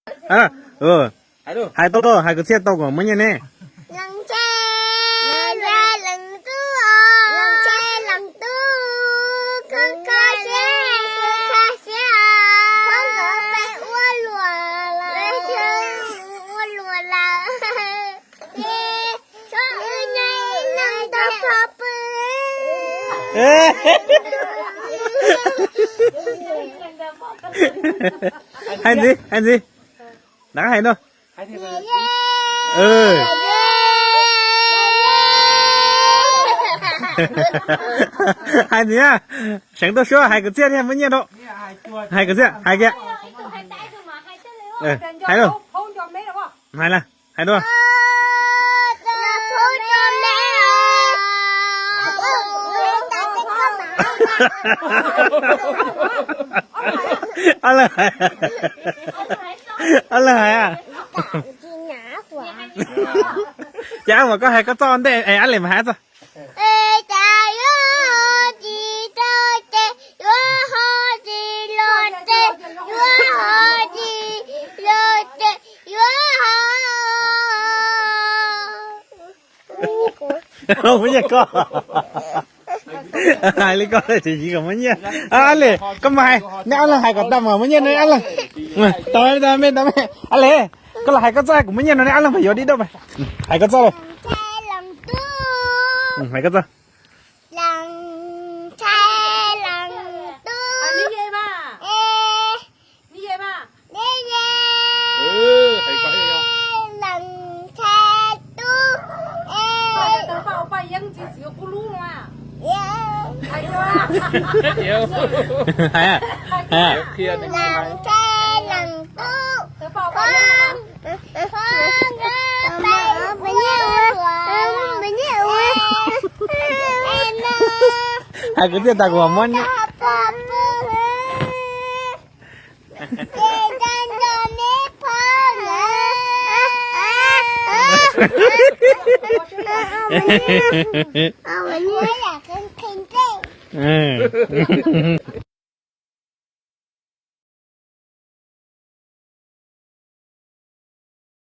Hais tau, hais kwv txhiaj tau kom muab nyiaj ne. Leej txiv, leej tub, leej txiv, leej tub, koj kho siab, koj kho siab, koj nkawd peb ua luam lawm, ua luam lawm, ces tso wb nyob ib leeg tau pov pw. Hais ntxiv, hais ntxiv. Rov qab hais no. Hais ntxiv na. Seev tuaj suab hais kwv txhiaj thiaj muab nyiaj rau. Hais kwv txhiaj, hais kiag. Hais lawm, hais lawm, hais dua. Ob leeg hais, ob leeg hais. Ces ab mas koj hais koj txoj ntej es ab lees mas hais txoj. Muab nyiaj koj. Hais li koj tsis kom muab nyiaj. Ab lees, koj mas hais, neb ob leeg hais kom tau mas muab nyiaj neb ob leeg. Tau, tau, ab lees, koj los hais koj txoj kuv muab nyiaj no neb ob leeg pab yuav dib dauj mas. Hais koj txoj los. Hais koj txoj. Hais kwv txhiaj tas kuv muab nyiaj.